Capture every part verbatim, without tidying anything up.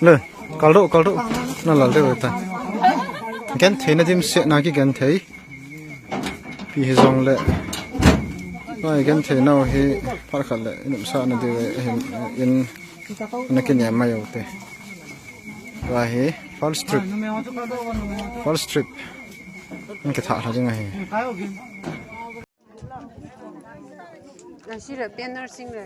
Le, kaldo, kaldo. Na lal de ta. Gen thei na dim se na ki gen thei. Pi hi zong le. Noi gen thei nau hi par khat le inum sa na de hin in na ki ne mai te. Wa hi first trip. First trip. Ang ki tha la ding a hi. Asira banner sing le.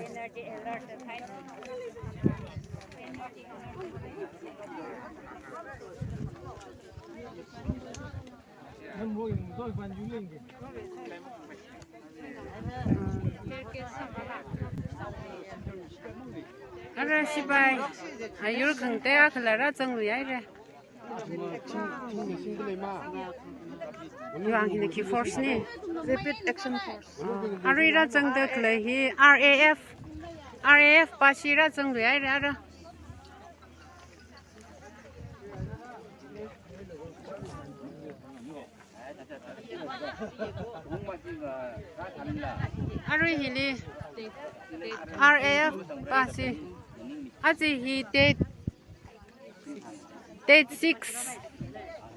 Ara sibai. Ayur khang te akhala ra chang lu yai re. Yuang hina ki force ni. Rapid Action Force. Arui ra chang da khlai hi R A F. R A F pa si ra chang lu yai ra ra. Arui hili R A F pa si. Aji hi date Date six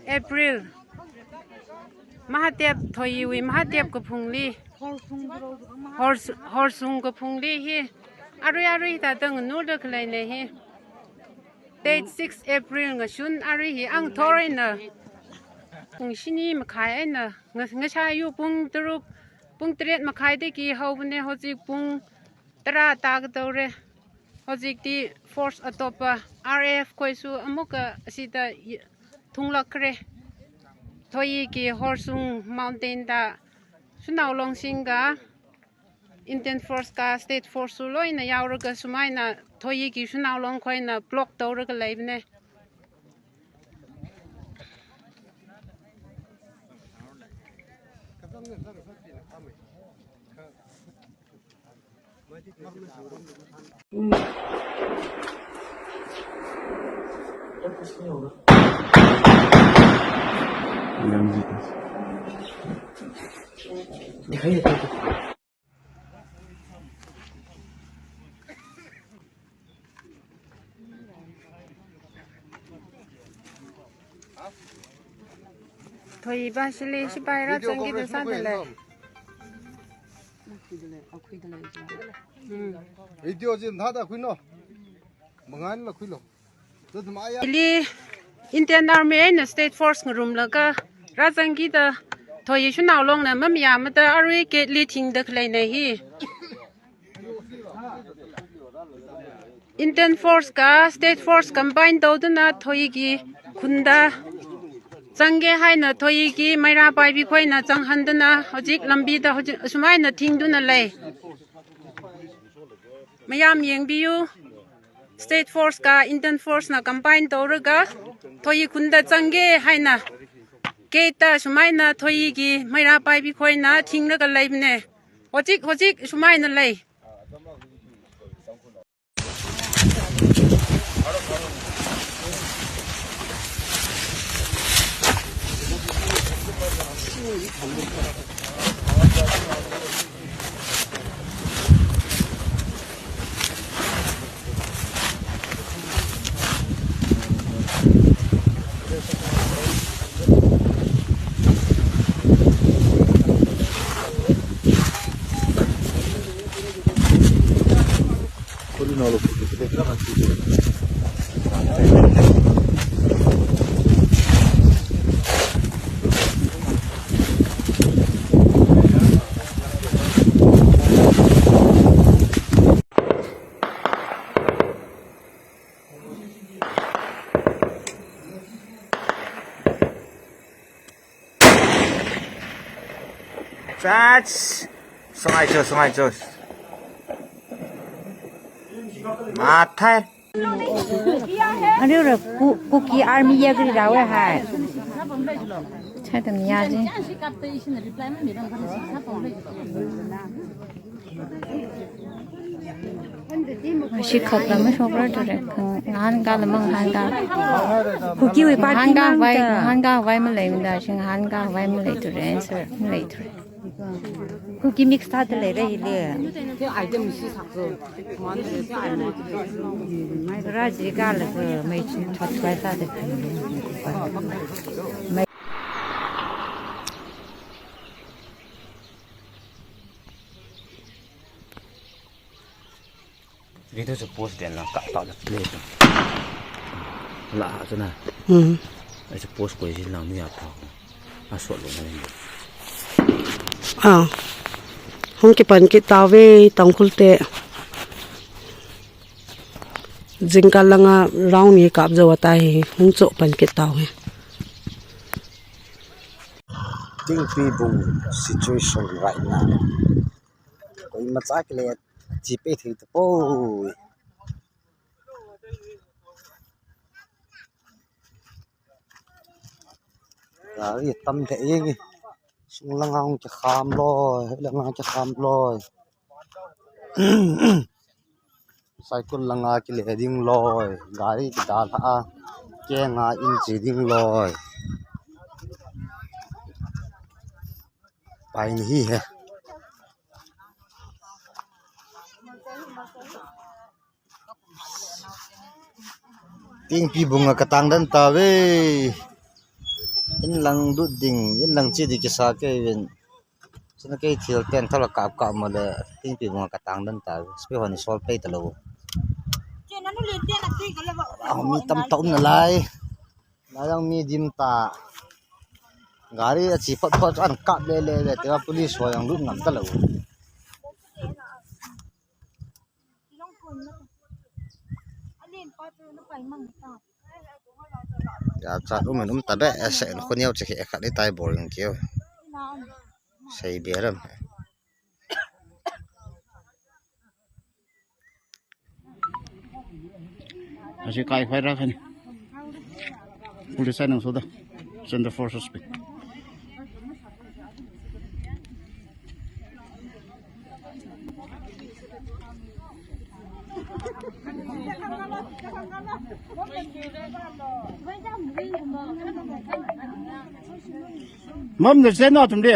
April. Mahatep thoiwi Mahatep ko phungli. Hors-, horsung ko phungli hi. Arui arui ta tang nu da khlai ne hi. Date six April nga shun arui hi ang thorai na. Pung shini makhai ai na. Nga, nga sha yu pung taruk, pung tret makhai de ki hau ne hojik pung tara ta ka tau re. Hojikti force ꯑꯇꯣꯞꯄ R A F ꯈꯣꯏꯁꯨ ꯑꯃꯨꯛꯀ ꯑꯁꯤꯗ ꯊꯨꯡꯂꯛꯈ꯭ꯔꯦ꯫ ꯊꯣꯌꯤꯒꯤ ꯍꯣꯔꯁꯨꯡ mountain ꯗ ꯁꯨꯅꯥꯎꯂꯣꯡꯁꯤꯡꯒ Indian force ꯀ state force ꯁꯨ ꯂꯣꯏꯅ ꯌꯥꯎꯔꯒ ꯁꯨꯃꯥꯏꯅ ꯊꯣꯌꯤꯒꯤ ꯁꯨꯅꯥꯎꯂꯣꯡ ꯈꯣꯏꯅ block ꯇꯧꯔꯒ ꯂꯩꯕꯅꯦ꯫ ꯊꯣꯏꯕ ꯁꯤꯂꯤ ꯁꯤꯄꯥꯏꯔꯥ ꯆꯪꯒꯤꯗ ꯁꯥꯗ ꯂꯩ꯫ ꯎꯝ꯫ Video ꯁꯤ ꯊꯥꯗ ꯑꯩꯈꯣꯏꯅꯣ꯫ ꯃꯉꯥꯅ ꯑꯩꯈꯣꯏ ꯂꯧ꯫ ꯑꯗꯨ ꯑꯗꯨꯝ ꯑꯥ ꯌꯥ- Ili Indian Army ꯑꯩꯅ state force ꯉꯔꯨꯝꯂꯒ ꯔꯥꯖꯪꯒꯤꯗ ꯊꯣꯏꯁꯨ ꯅꯥꯎꯂꯣꯡꯅ ꯃꯃꯤꯌꯥ ꯑꯃꯗ ꯑꯔꯨꯏ ꯀꯦꯠꯂꯤ ꯊꯤꯡꯗ ꯈꯂꯩꯅꯩ ꯍꯤ꯫ Indian force ꯀ state force combine ꯇꯧꯗꯨꯅ ꯊꯣꯏꯒꯤ ꯈꯨꯟꯗ ꯆꯪꯒꯦ ꯍꯥꯏꯅ ꯊꯣꯏꯒꯤ ꯃꯩꯔꯥ ꯄꯥꯏꯕꯤ ꯈꯣꯏꯅ ꯆꯪꯍꯟꯗꯨꯅ ꯍꯧꯖꯤꯛ ꯂꯝꯕꯤꯗ ꯍꯧꯖꯤꯛ ꯑꯁꯨꯃꯥꯏꯅ ꯊꯤꯡꯗꯨꯅ ꯂꯩ꯫ ꯃꯌꯥꯝ ꯌꯦꯡꯕꯤꯌꯨ꯫ State force ꯀ Indian force ꯅ combine ꯇꯧꯔꯒ ꯊꯣꯏꯒꯤ ꯈꯨꯟꯗ ꯆꯪꯒꯦ ꯍꯥꯏꯅ ꯒꯦꯠꯇ ꯁꯨꯃꯥꯏꯅ ꯊꯣꯏꯒꯤ ꯃꯩꯔꯥ ꯄꯥꯏꯕꯤ ꯈꯣꯏꯅ ꯊꯤꯡꯂꯒ ꯂꯩꯕꯅꯦ꯫ ꯍꯧꯖꯤꯛ ꯍꯧꯖꯤꯛ ꯁꯨꯃꯥꯏꯅ ꯂꯩ꯫ Chach! Sungai cho, sungai cho. Mathai. अरे रे, कु-, कुकी आर्मी ये भी रहा है। छे तो मियाँ जी। Shi khak lam shok ra tu re, khang han ga lam mang han ga. Kuki wi party han ga mang vai, ta. Han ga vai ma lei da, shing han ga vai ma lei tu re, answer ma lei tu re. Kuki mix ta de lei re hi le. Ra ji ga le ko mai chi thot vai ta de. ꯑꯩꯗꯁꯨ ꯄꯣꯁ ꯗꯦꯟꯅ ꯀꯛ ꯇꯥꯎꯗ play ꯇꯧ꯫ ꯂꯥꯛꯑꯁꯨꯅ꯫ ꯎꯝ꯫ ꯑꯩꯁꯨ ꯄꯣꯁ ꯀꯣꯏꯁꯤ ꯂꯥꯡꯕ ꯌꯥ ꯊꯥꯎ꯫ ꯑꯁꯣꯠꯂꯨ ꯅꯪꯒꯤ꯫ ꯑꯥ꯫ ꯍꯨꯝ ꯀꯤ ꯄꯟ ꯀꯤ ꯇꯥꯎꯋꯦ ꯇꯥꯡꯈꯨꯜ ꯇꯦ꯫ ꯖꯤꯡꯀꯥ ꯂꯪꯉꯥ ꯔꯥꯎꯟ ꯌꯦ ꯀꯥꯞꯖꯧ ꯑꯇꯥꯏ ꯍꯨꯝ ꯆꯣ ꯄꯟ ꯀꯤ ꯇꯥꯎꯋꯦ꯫ ꯇꯤꯡꯄꯤꯕꯨꯡ situation right now꯫ ꯀꯣꯏ ꯃꯆꯥ ꯀ ꯂꯩ ꯆꯤꯄꯦ ꯊꯤ ꯇꯄꯣ꯫ ꯒꯥꯔꯤ ꯇꯝ ꯊꯦ ꯌꯦꯡꯉꯤ꯫ ꯁꯨꯡ ꯂꯪꯉꯥꯡ ꯆ ꯈꯥꯝ ꯂꯣꯏ ꯂꯪꯉꯥꯡ ꯆ ꯈꯥꯝ ꯂꯣꯏ꯫ ꯁꯥꯏꯀꯜ ꯂꯪꯉꯥ ꯀ ꯂꯩ ꯗꯤꯡ ꯂꯣꯏ꯫ ꯒꯥꯔꯤ ꯀ ꯗꯥ ꯊꯥ ꯀꯦ ꯉꯥ ꯏꯟ ꯆꯤ ꯗꯤꯡ ꯂꯣꯏ꯫ ꯄꯥꯏ ꯅꯍꯤ ꯍꯦ꯫ ꯇꯤꯡꯄꯤꯕꯨꯡ ꯀꯇꯥꯡꯗꯟ ꯇꯥꯋꯦ꯫ ꯏꯟ ꯂꯪ ꯗꯨꯗꯤꯡ ꯏꯟ ꯂꯪ ꯆꯤꯗꯤ ꯀꯤꯁꯥ ꯀꯦ ꯏꯟ꯫ ꯁꯤꯅ ꯀꯩ ꯊꯤꯜ ꯇꯦꯟ ꯊꯂ ꯀꯥꯞ ꯀꯥꯞ ꯃꯗ ꯇꯤꯡꯄꯤꯕꯨꯡ ꯀꯇꯥꯡꯗꯟ ꯇꯥꯋꯦ꯫ ꯁ꯭ꯄꯦ ꯍꯣꯅꯤ ꯁꯣꯜ ꯄꯩ ꯇꯂꯧ꯫ ꯃꯤ ꯇꯝ ꯇꯧꯅ ꯂꯥꯏ꯫ ꯂꯥꯏꯔꯪ ꯃꯤ ꯗꯤꯝ ꯇꯥ꯫ ꯒꯥꯔꯤ ꯑꯁꯤ ꯐꯠ ꯐꯠ ꯆꯠꯅ ꯀꯥꯞ ꯂꯦ ꯂꯦ ꯂꯦ ꯇꯦꯕ ꯄꯨꯂꯤꯁ ꯍꯣꯏ ꯌꯥꯝ ꯂꯨꯠ ꯉꯝꯇ ꯂꯧ꯫ ꯌꯥ ꯆꯥꯠ ꯎꯃꯦꯟ ꯎꯝ ꯇꯕꯦ ꯑꯦꯁꯦ ꯈꯨꯅꯤꯌꯥꯎ ꯆꯦ ꯈꯦ ꯈꯠꯂꯤ ꯇꯥꯏ ꯕꯣꯔꯤꯡ ꯀꯦ꯫ ꯁꯩ ꯕꯦꯔꯝ꯫ ꯑꯁꯤ ꯀꯥꯏ ꯐꯥꯏꯔꯛꯀꯅꯤ꯫ ꯄꯨꯂꯤꯁ ꯍꯥꯏꯅ ꯁꯣꯗ ꯆꯟꯗ ꯐꯣꯔ ꯁꯁꯄꯦꯛ꯫ ꯃꯝꯗ ꯆꯦꯟꯅ ꯊꯨꯝꯗꯤ꯫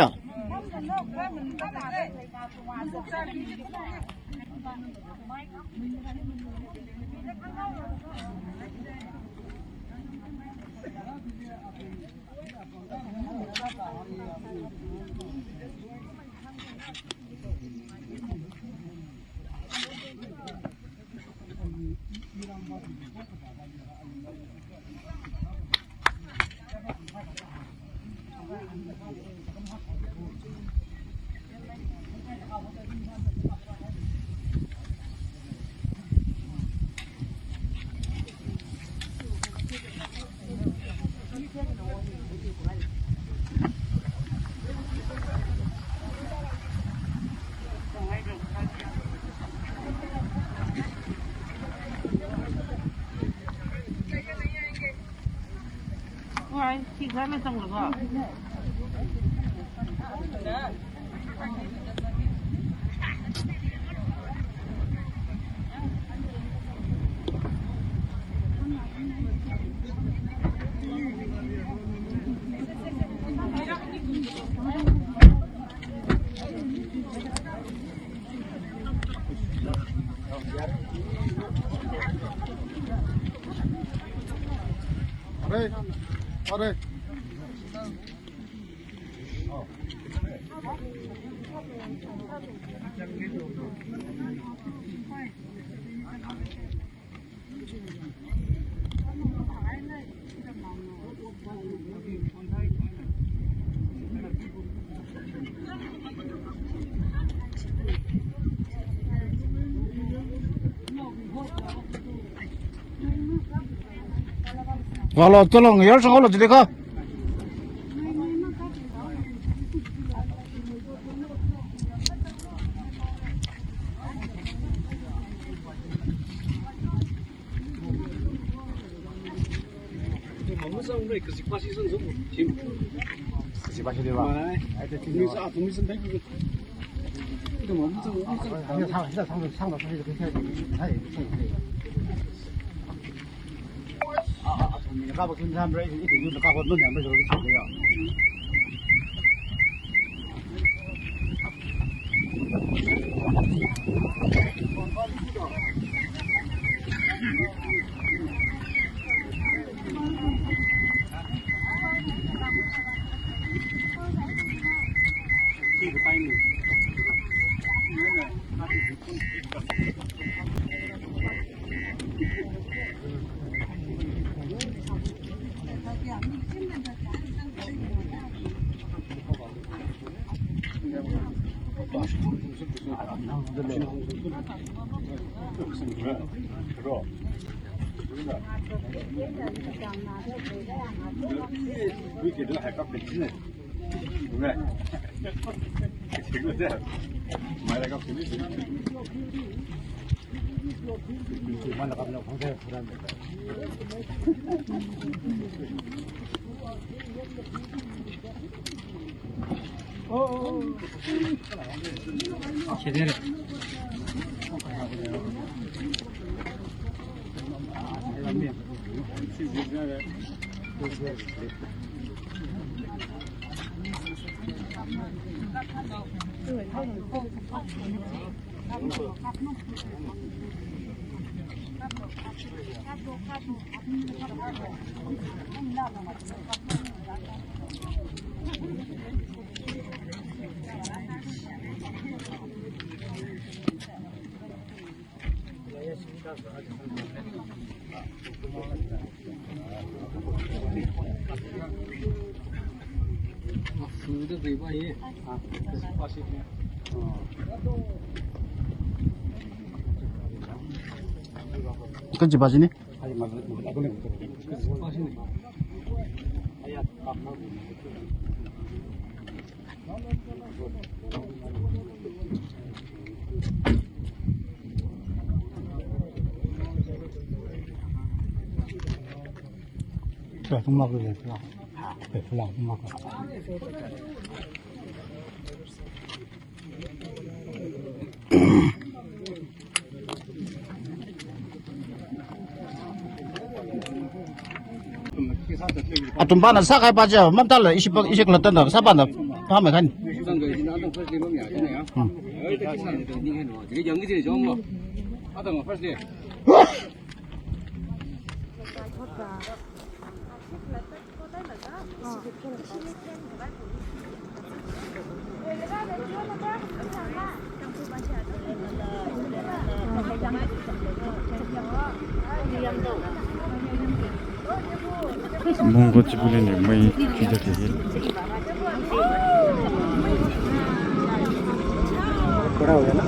ꯍꯣꯏ, ꯁꯤ ꯈꯔ ꯆꯪꯂꯒ꯫ Ngalo, tolong, ya, sangalo, jadi kah? Kan ci ba ci ni? Tua tung mak le tua. Pe fu lau tung mak. Atum bana sa kai pa ja mam tal isi pa isi kala tan sa pa na pa me kan. Hmm. Monggo chibule ni mai chija ke. ꯈꯔ ꯑꯣꯏꯔꯦꯅ꯫